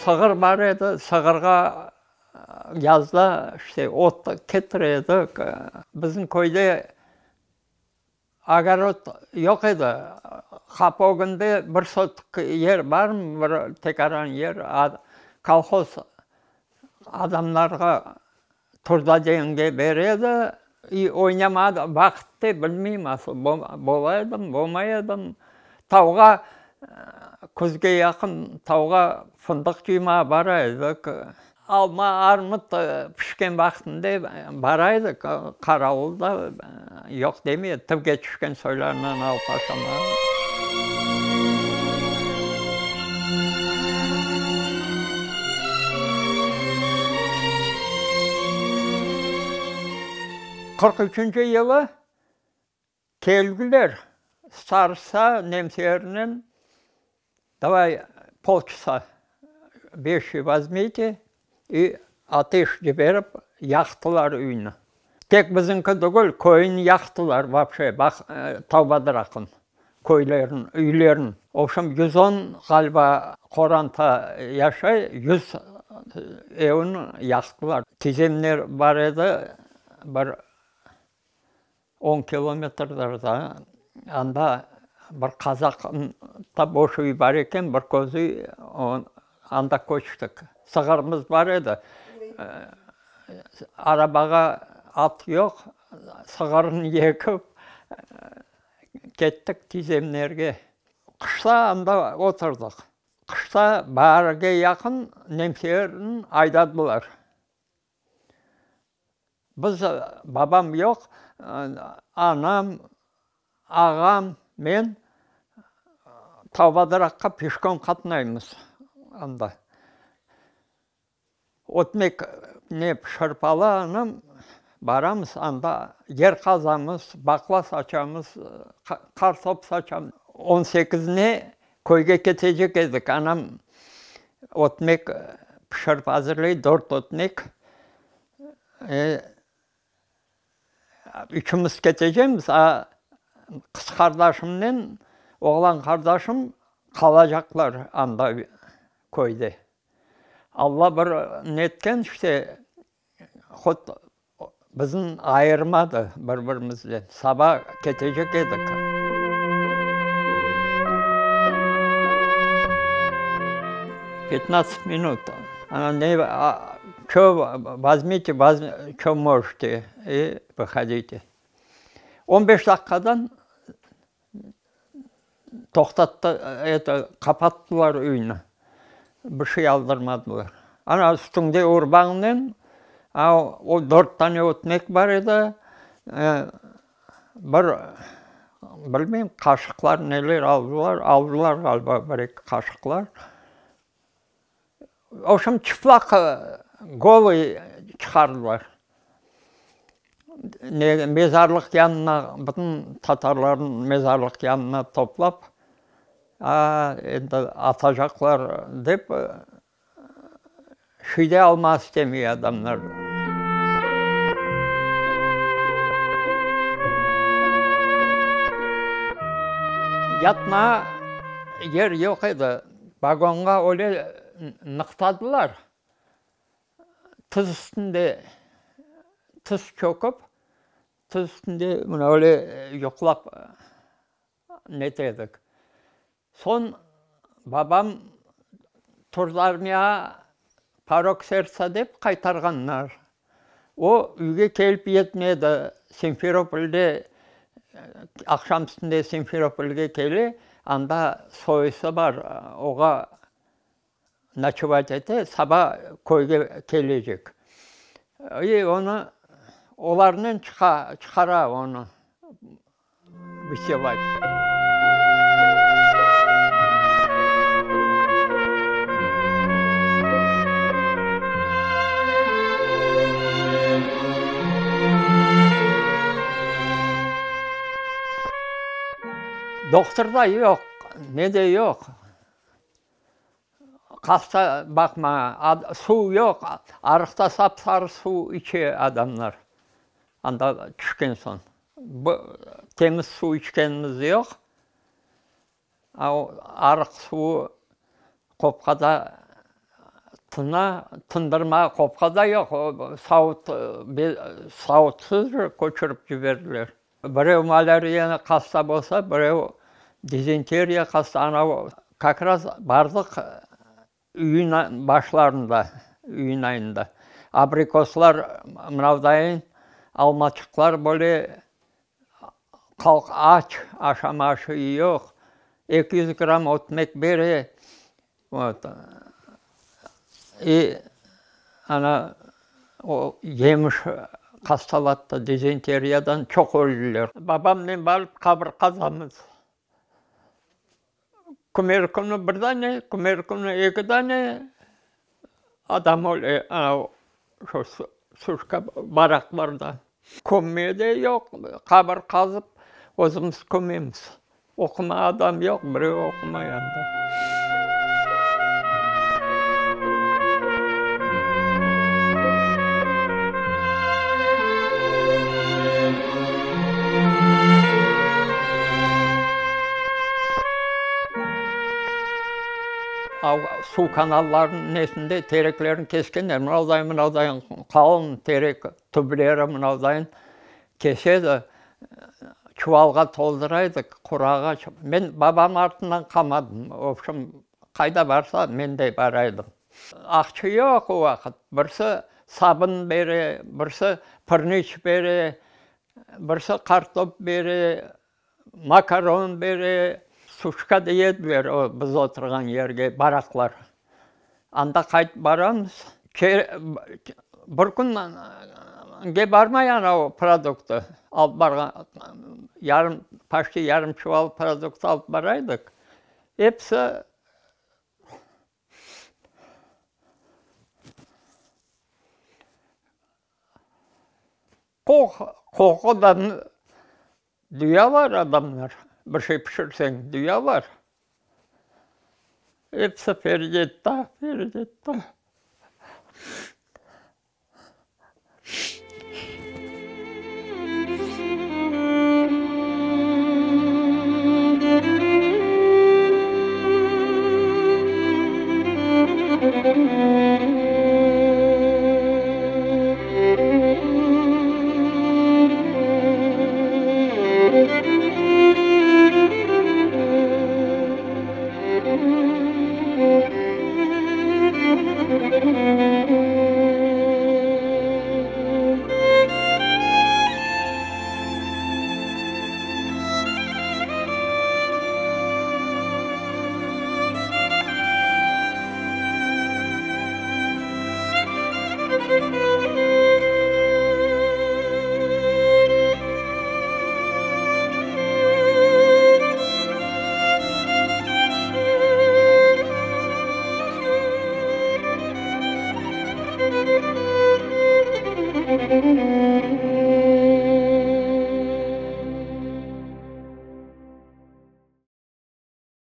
Sığır bar edi, sığırğa yazda işte ot ketire edik. Bizim köyde Ogorod yoq edi. Qapı ögünde bir sotık yer barmı, bir tekaran yer, kolhoz adamlarğa trudodenge bere edi. İ oynamağa vaqıt da bilmeyim asıl, bola edim, bolmay edim. Tavğa küzge yaqın tavğa fındıq cıymağa bara edik. Alma, armut pişken vaqtında bara edik, qaravul da yoq demey edi, tilge tüşken soylarından alıp aşamağa. 43 yılı Keldiler starsa nemselernen, davay polçasa veşi vozmite, i ateş ciberip yaqtılar üyni. Tek biziñki tügül, köyni yaqtılar vapşe, baq, Tavbadraqnıñ köylerin, üylerin. Vobşem, 110 ğaliba qoranta yaşay, 100 evni yaqtılar. Tizemler bar edi, bir On kilometrdir da, anda bir qazaqta boş üy bar eken, bir köz üy, anda köçtik. Sığırımız bar edi, arabağa at yoq, sığırnı yekip kettik tizemlerge. Qışta anda oturdıq. Qışta baarge yaqın nemselerni aydadılar. Biz, babam yoq, anam, ağam, men Tavbadraqqa peşkom qatnaymız anda. Ötmek ne pişirip ala anam, baramız anda, yer qazamız, baqla saçamız, qartop saçamız. On sekizine köyge ketecek edik, anam ötmek pişirip azırlay, dört ötmek. Üçümiz ketecekmiz, a qız qardaşımnen oğlan qardaşım qalacaqlar anda köyde. Alla bir netken işte, hot bizni ayırmadı bir-birimizden, saba ketecek edik. Petnadtsat minut, ana ne Ço vozmite, ço možete, i vıhodite. On beş daqqadan toqtattı, eto, qapattılar üyni. Bir şey aldırmadılar. Ana, üstüñde urbañnen, a o dört tane ötmek bar edi, bir, bilmeyim, qaşıqlar, neler aldılar, aldılar ğaliba bir-eki qaşıqlar. Vobşem, çıplaq, golıy çıqardılar. Ne, mezarlıq yanına, bütün tatarlarnı mezarlıq yanına toplap, a, endi atacaqlar dep, şüyde almağa istemey adamlar. Yatmağa yer yoq edi. Vagonğa öyle nıqtadılar, tiz üstünde tiz çökip, tiz üstünde mına öyle yuqlap nete edik. Soñ babam Turdarmiyağa porok serdtsa dep qaytarğanlar. O, üyge kelip yetmedi, Simferopolde, aqşam üstünde Simferopolge kele, anda soyusı bar, oğa noçevat ete, saba köyge kelecek. İ onı olarnen çıqa, çıqara onı. Vıselat. Doqtur da yoq, ne de yoq. Hasta baqma, suv yoq, arıqta sap-sarı suv içe adamlar, anda tüşken soñ. Temiz suv içkenimiz yoq, arıq suvı qopqada. Tına, tındırmağa qopqa da yoq, savut, savutsız köçürip ciberdiler. Birev malâriyanı hasta bolsa, birev dizenteriya hasta, anavı kak raz bardıq iyün başlarında, iyün ayında. Abrikoslar mınavdayın, almaçıqlar böyle, halq aç, aşama aşı yoq, 200 gramm ötmek bere, Vot. İ ana o yemiş hastalattı, dizenteriyadan çoq öldüler. Babamnen barıp qabir qazamız. Kümer künü bir dane, kümer künü eki dane adam öle, ana şu suşka baraklarda. Kömme de yoq, qabir qazıp özümiz kömemiz. Oquma adam yoq, birev oqumay anda. Suv kanallarınıñ nesinde tereklerni keskenler, mınavdayın, mınavdayın qalın terek tübleri mınavdayın kesedi. Çuvalğa tolduraydık, quru ağaç. Men babam artından qalmadım, vobşem, qayda barsa, men de baraydım. Aqça yoq o vaqıt. Birisi sabın bere, birisi pirniç bere, birisi qartop bere, makaron bere. Suşka dey ediler o biz oturğan yerge, baraklar. Anda qaytıp baramız. Bir künge barmay ana o produktı alıp barğan, yarım, poçti yarım çuval produkt alıp baraydıq. Episi qoqudan duyalar adamlar, bir şey pişirseñ, duyalar. Episi Feridetta, Feridetta.